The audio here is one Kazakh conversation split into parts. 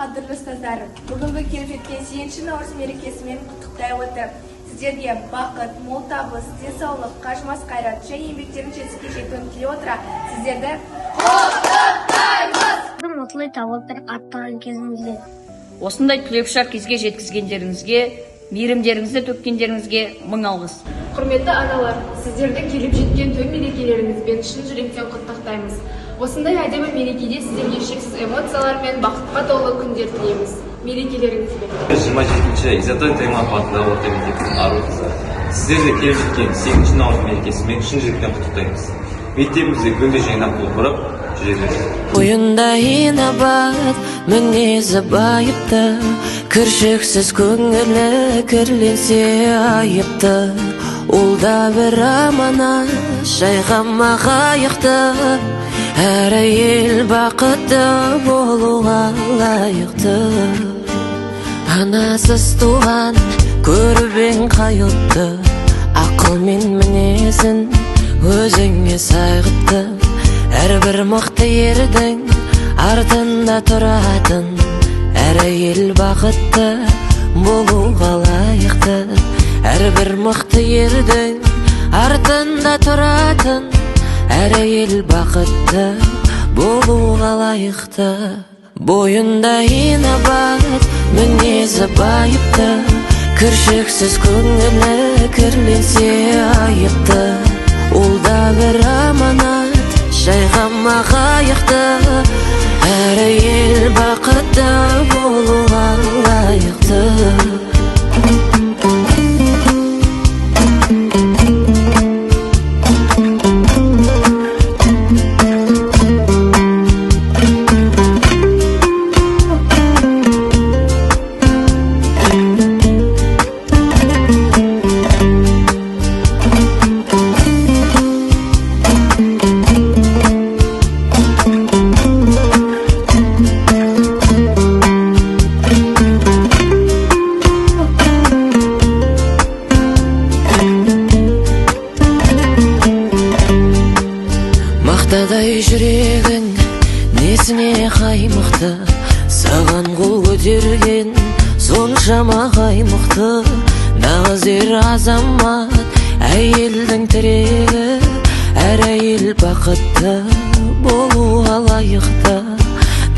Қадірлі ұстаздарым, бүгінгі келіп жеткен 8 наурыз мерекесімен құттықтай отырып, сіздерге бақыт, мол табыс, денсаулық, қажымас қайрат және еңбектердің жетістікке жетуін тілей отыра, сіздерді Осылай табылдыр аттаған кезімізде. Осындай түлеп ұшар кезге жеткізгендеріңізге, мейірімдеріңізді төккендеріңізге мың алғыс. Құрметті аналар, сіздерді келіп жеткен той мерекелеріңізбен шын жүректен құттықтаймыз. Осындай әдемі мерекеде сіздерге шексіз эмоциялар мен бақытқа толы күндер тілейміз. Мерекелеріңізбен! 27-ші Изатай Тайманов атындағы орта мектептің ару қызы. Сіздерді келіп жеткен 8 наурыз мерекесімен шын жүректен құттықтаймыз. Мектебімізде гүлдей жайнап құлпырып жүре берсін. Бойында инабат, мінезі байыпты, кіршіксіз көңілі кірленсе айыпты. Ол да бір аманат, жайғама қайықты. Әр әйел бақытты болуға лайықты. Анасыз туған көріп ең қайыпты, ақыл мен мінезін өзіңе сай қыпты. Әрбір мықты ердің артында тұратын, әр әйел бақытты болуға лайықты. Әрбір мықты ердің артында тұратын, әр әйел бақытты болуға лайықты. Бойында инабат, мінезі байыпты, кіршіксіз көңілі кірленсе айыпты. Ол да бір аманат, жайғама қайықты. Әр әйел бақытты болуға лайықты. Мақтадай жүрегің несіне қаймықты, саған қол көтерген соншама қаймықты. Нағыз ер азамат, әйелдің тірегі, әр әйел бақытты болуға лайықты.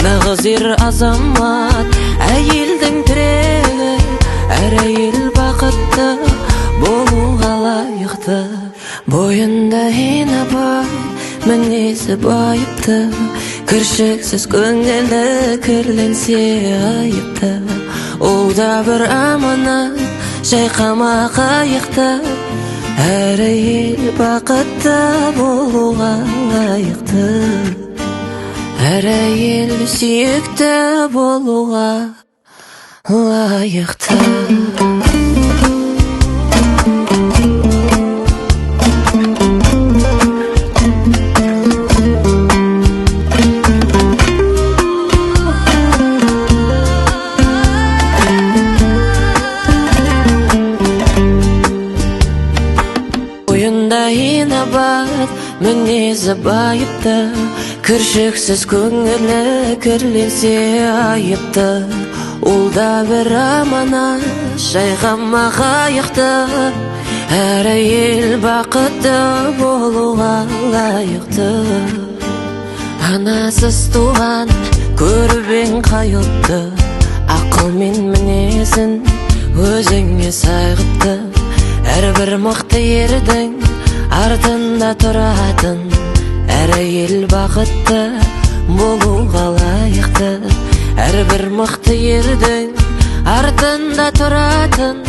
Нағыз ер азамат, әйелдің тірегі, әр әйел бақытты болуға лайықты. Бойында инабат, мінезі байыпты, кіршіксіз көңілі кірленсе айыпты. Ол да бір аманат, жайқама қайықты. Әр әйел бақытты болуға лайықты. Әр әйел сүйікті болуға лайықты. Бойында инабат, мінезі байыпты, кіршіксіз көңілі кірленсе айыпты. Ол да бір аманат, жайғама қайықты. Әр әйел бақытты болуға лайықты. Анасыз туған көріп ең қайыпты, ақыл мен мінезін өзіңе сай қыпты. Әрбір мықты ердің артында тұратын, әр әйел бақытты болуға лайықты. Әрбір мықты ердің артында тұратын,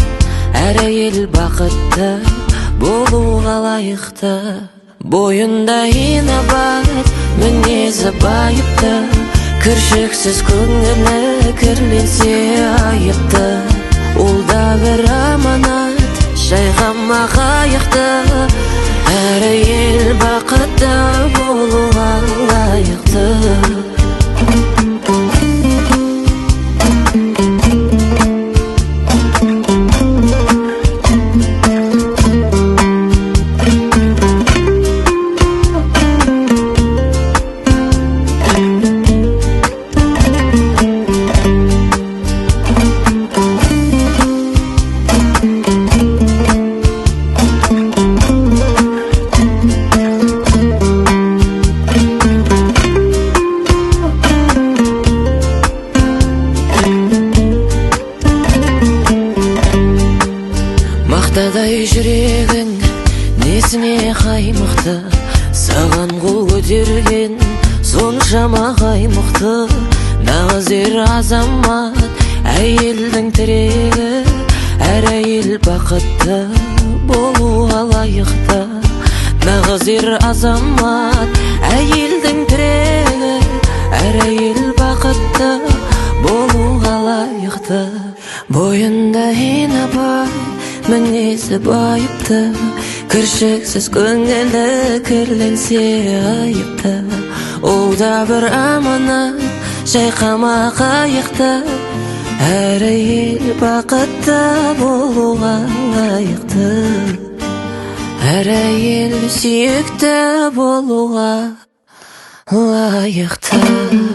әр әйел бақытты болуға лайықты. Бойында инабат, мінезі байыпты, кіршіксіз көңілі кірленсе айыпты. Ол да бір аманат, жайғама қайықты. Әр әйел бақытты болуға лайықты. Оған қол көтерген соншама қай мықты? Нағыз ер азамат, әйелдің тірегі. Әр әйел бақытты болуға лайықты. Нағыз ер азамат, әйелдің тірегі. Әр әйел бақытты болуға лайықты. Бойында ине бар, мінезі байыпты. Кіршіксіз көңілі кірленсе айыпты. Ол да бір аманат, жайқама қайықты. Әр әйел бақытты болуға лайықты. Әр әйел сүйікті болуға лайықты.